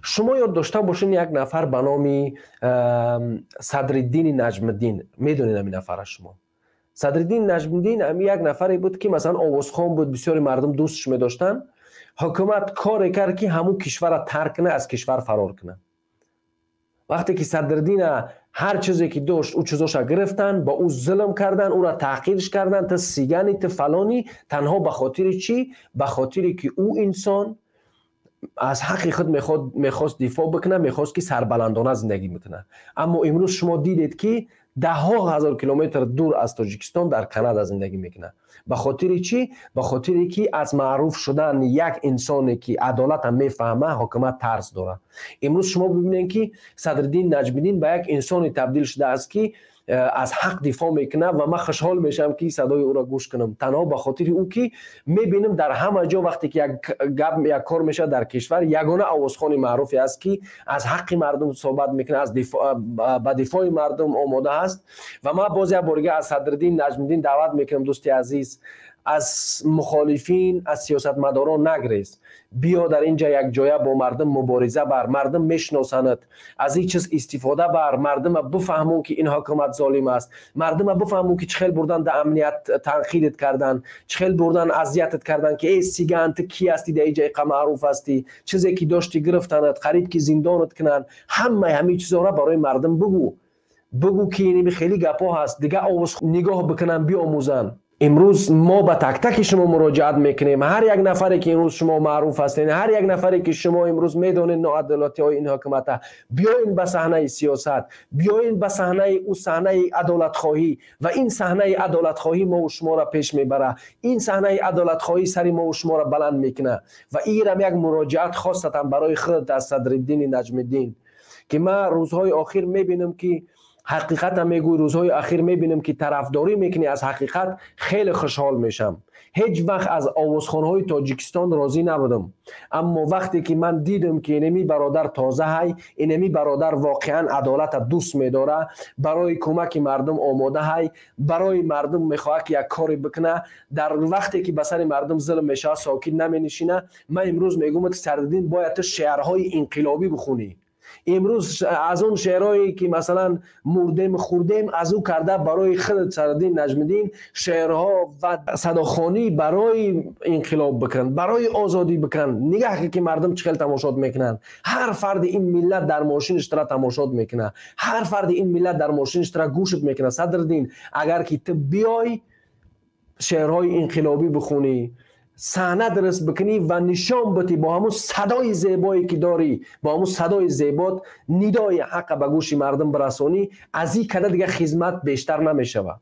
Шумо ёд дошта бошед, як нафар ба номи Садриддини Наҷмиддин. Медонед ҳамин нафара шумо? Садриддин Наҷмиддин ҳами як нафаре буд, ки масалан овозхон буд, бисёри мардум дӯстш медоштанд. Ҳукумат коре кард, ки ҳамун кишварро тарк кунад, аз кишвар фарор кунад. Вақте ки Садриддина ҳар чизе ки дошт, ӯ чизоша гирифтанд, ба ӯ зулм карданд, ӯра таҳқирш карданд: ту сигани, ту фалонӣ. Танҳо ба хотири чӣ? Ба хотире ки ӯ инсон аз ҳаққи худ мехост дифоъ бикунад, мехост, ки сарбаландона зиндагӣ бикунад. Аммо имрӯз шумо дидед, ки даҳҳо ҳазор километр дур аз Тоҷикистон, дар Канада зиндагӣ мекунад. Ба хотири чӣ? Ба хотире ки аз маъруф шудан як инсоне, ки адолата мефаҳма, ҳокимат тарс дорад. Имрӯз шумо бибинед, ки Садриддин Наҷмиддин ба як инсоне табдил шудааст, ки аз ҳақ дифоъ мекунад, ва ман хушҳол мешавам, ки садои ӯро гӯш кунам, танҳо ба хотири ӯ, ки мебинам дар ҳама ҷо, вақте ки як гап, як кор мешавад дар кишвар, ягона овозхони маъруфе аст, ки аз ҳаққи мардум суҳбат мекунад, ба дифои мардум омода аст. Ва ман боз як бор дига аз Садриддин Наҷмиддин даъват мекунам: дӯсти азиз, аз мухолифин, аз сиёсатмадорон нагрез, биё дар ин ҷа якҷоя бо мардум мубориза бар. Мардум мешиносанад, аз ин чиз истифода бар. Мардума бифаҳмон, ки ин ҳукумат золим аст. Мардума бифаҳмон, ки чӣ хел бурдан да амният танқидат кардан, чӣ хел бурдан азиятат кардан, ки эй сиган, ту кӣ ҳастӣ, дар ин ҷа иқа маъруф ҳастӣ? Чизе ки дошти гирифтанад, қариб ки зиндонат кунанд. Ҳамаи ҳамин чизҳоро барои мардум бигӯ. Бигӯ, ки иними хеле гапҳо ҳаст, дига овоз нигоҳ бикунанд, биомӯзанд. Имрӯз мо ба тактаки шумо муроҷиат мекунем. Ҳар як нафаре, ки имрӯз шумо маъруф ҳастед, ҳар як нафаре, ки шумо имрӯз медонед ноадолатиҳои ин ҳукумата, биёен ба саҳнаи сиёсат, биёен ба саҳнаи ӯ, саҳнаи адолатхоҳӣ. Ва ин саҳнаи адолатхоҳӣ мову шуморо пеш мебарад, ин саҳнаи адолатхоҳӣ сари мову шуморо баланд мекунад. Ва ирам як муроҷиат хосатан барои худ аз Садриддини Наҷмиддин, ки ман рӯзҳои охир мебинам, ки ҳақиқата мегӯй, рӯзҳои ахир мебинам, ки тарафдорӣ мекунӣ аз ҳақиқат, хеле хушҳол мешам. Ҳеҷ вақт аз овозхонҳои Тоҷикистон розӣ набудам, аммо вақте ки ман дидам, ки инами бародар тоза ҳай, инами бародар воқеан адолата дӯст медора, барои кӯмаки мардум омода ҳай, барои мардум мехоҳад, ки як коре бикуна, дар вақте ки ба сари мардум зулм мешавад, сокит наменишина, ман имрӯз мегӯям, ки Садриддин, бояд ту шеърҳои инқилобӣ бихонӣ. Имрӯз аз он шеърҳое, ки масалан мурдем, хурдем, аз ӯ карда барои худ, Садриддин Наҷмиддин, шеърҳо ва садохонӣ барои инқилоб бикун, барои озодӣ бикун. Нигаҳ, ки мардум чӣ хел тамошот мекунанд. Ҳар фарди ин миллат дар мошиниш тра тамошот мекунад, ҳар фарди ин миллат дар мошиниш тра гӯшт мекунад. Садриддин, агар ки ту биёй, шеърҳои инқилобӣ бихонӣ, саҳна дуруст бикунӣ ва нишон битӣ, бо ҳамун садои зебое, ки дорӣ, бо ҳамун садои зебот нидои ҳаққа ба гӯши мардум бирасонӣ, аз ин када дига хизмат бештар намешавад.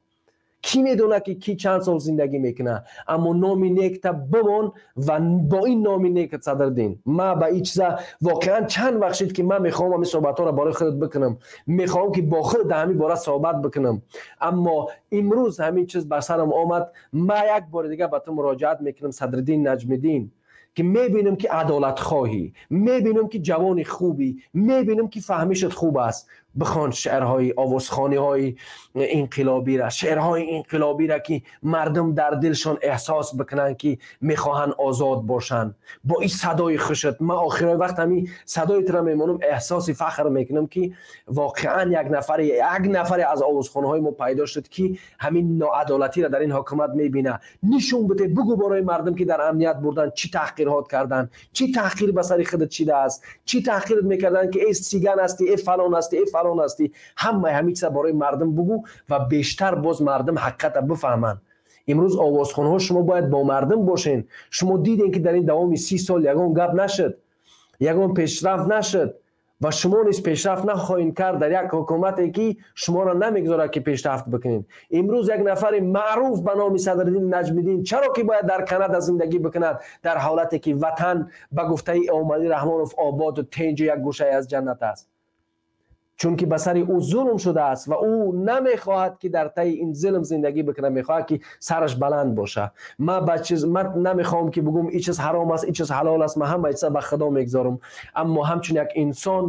Кӣ медонад, ки кӣ чанд сол зиндагӣ мекунад, аммо номи некта бимон ва бо ин номи некат, Садриддин, ман ба ин чиза воқеан чанд вақт шид, ки ман мехоҳам ҳамин суҳбатҳоро барои худат бикунам, мехоҳам, ки бо худ дар ҳамин бора суҳбат бикунам, аммо имрӯз ҳамин чиз ба сарам омад. Ман як бори дига ба ту муроҷиат мекунам, Садриддин Наҷмиддин, ки мебинам, ки адолатхоҳӣ, мебинам, ки ҷавони хубӣ, мебинам, ки фаҳмишат хуб аст. Бихон шеърҳои овозхониҳои инқилобира, шеърҳои инқилобира, ки мардум дар дилшон эҳсос бикунанд, ки мехоҳанд озод бошанд. Бо ин садои хушат, ман охирои вақт ҳамин садои тура мемонам, эҳсоси фахр мекунам, ки воқеан як нафаре аз овозхонаҳои мо пайдо шуд, ки ҳамин ноадолатиро дар ин ҳукумат мебинад. Нишон бите, бугӯ барои мардум, ки дар амният бурдан, чӣ таҳқирҳот карданд, чӣ таҳқир ба сари худат шидааст, чӣ таҳқират мекарданд, ки эй сиган ҳастӣ, э фалон ҳастӣ, э фалон ҳастӣ. Ҳамаи ҳамин чиза барои мардум бугӯ ва бештар боз мардум ҳақиқата бифаҳманд. Имрӯз овозхонҳо, шумо бояд бо мардум бошед. Шумо дидем, ки дар ин давоми 30 сол ягон гап нашуд, ягон пешрафт нашуд ва шумо низ пешрафт нахоҳед кард дар як ҳукумате, ки шуморо намегузорад, ки пешрафт бикунед. Имрӯз як нафари маъруф ба номи Садриддин Наҷмиддин чаро ки бояд дар Канада зиндагӣ бикунад, дар ҳолате ки ватан ба гуфтаи Эмомалӣ Раҳмонов ободу тинҷу як гӯшае аз ҷаннат аст? Чунки ба сари ӯ зулм шудааст ва ӯ намехоҳад, ки дар таи ин зулм зиндагӣ бикунад, мехоҳад, ки сараш баланд бошад. Ман ба чиз, ман намехоҳам, ки бигӯм ин чиз ҳаром аст, ин чиз ҳалол аст. Ман ҳама чиза ба Худо мегузорам, аммо ҳамчун як инсон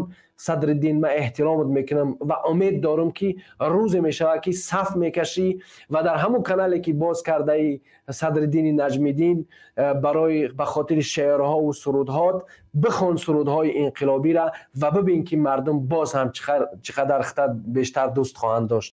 Садриддин, ман эҳтиромат мекунам ва умед дорам, ки рӯзе мешавад, ки саф мекашӣ ва дар ҳамон канале, ки боз кардаи, Садриддини Наҷмиддин, барои ба хотири шеърҳову сурудҳот бихон сурудҳои инқилобиро ва бибин, ки мардум боз ҳам чӣ қадар худта бештар дӯст хоҳанд дошт.